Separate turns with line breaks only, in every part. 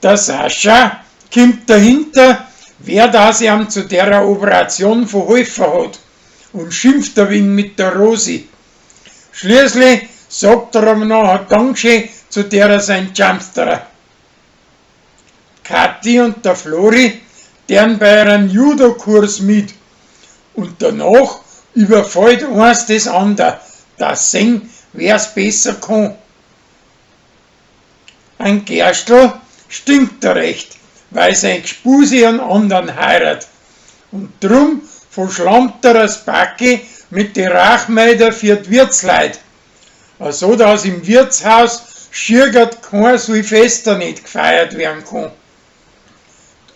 Der Sascha kimmt dahinter, wer das ihm zu derer Operation verholfen hat und schimpft ein wenig mit der Rosi. Schließlich sagt er aber noch ein Dankeschön zu derer sein Jumpsterer. Kathi und der Flori deren bei einem Judo-Kurs mit und danach überfällt eins das andere, dass sehen, wer's besser kann. Ein Gerstl stinkt er recht, weil sein Gspusi einen anderen heirat. Und drum verschlammt er das Backe mit de Rachmeider für d Wirtsleit. So dass im Wirtshaus schirgert kein Silvester nicht gefeiert werden kann.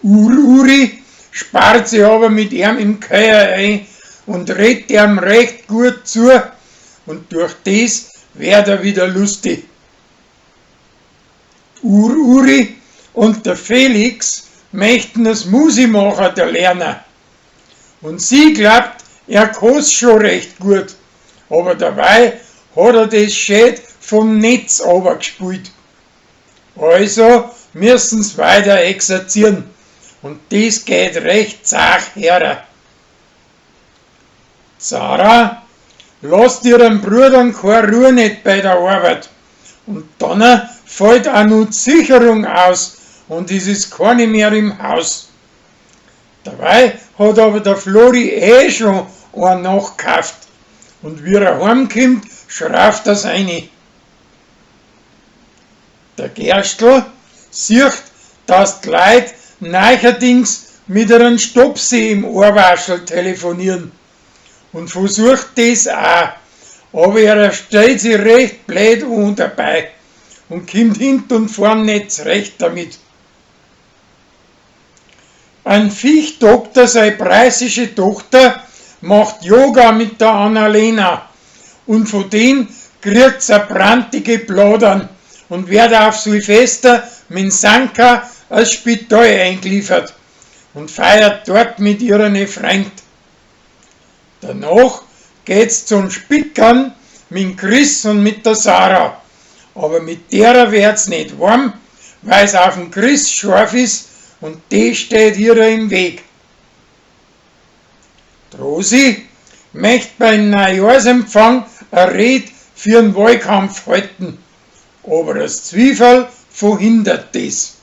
Ur-Uri spart sich aber mit ihm im Keller ein und redet ihm recht gut zu und durch das wird er wieder lustig. Ur-Uri und der Felix möchten das Musimacher der lernen. Und sie glaubt, er kann's schon recht gut, aber dabei hat er das schön vom Netz gespielt. Also müssen's weiter exerzieren und das geht recht zach her. Sarah lasst ihren Brudern keine Ruhe nicht bei der Arbeit und dann fällt auch noch die Sicherung aus und es ist keine mehr im Haus. Dabei hat aber der Flori eh schon einen nachgekauft und wie er heimkommt, schrauft er's rein. Der Gerstl sieht, dass die Leute neuerdings mit einem Stopsi im Ohrwaschel telefonieren und versucht das auch, aber er stellt sich recht blöd an dabei und kommt hint und vorn nicht zurecht damit. Ein Viechdoktor, seine preußische Tochter, macht Yoga mit der Annalena und von denen kriegt's a brandige Bladern und wird auf Silvester mit Sanka als Spital eingeliefert und feiert dort mit ihren Freund. Danach geht's zum Spickern mit Chris und mit der Sarah. Aber mit derer wird's nicht warm, weil's auf den Chris scharf ist und die steht ihr im Weg. Die Rosi möchte beim Neujahrsempfang eine Rede für den Wahlkampf halten, aber das Zwiefall verhindert das.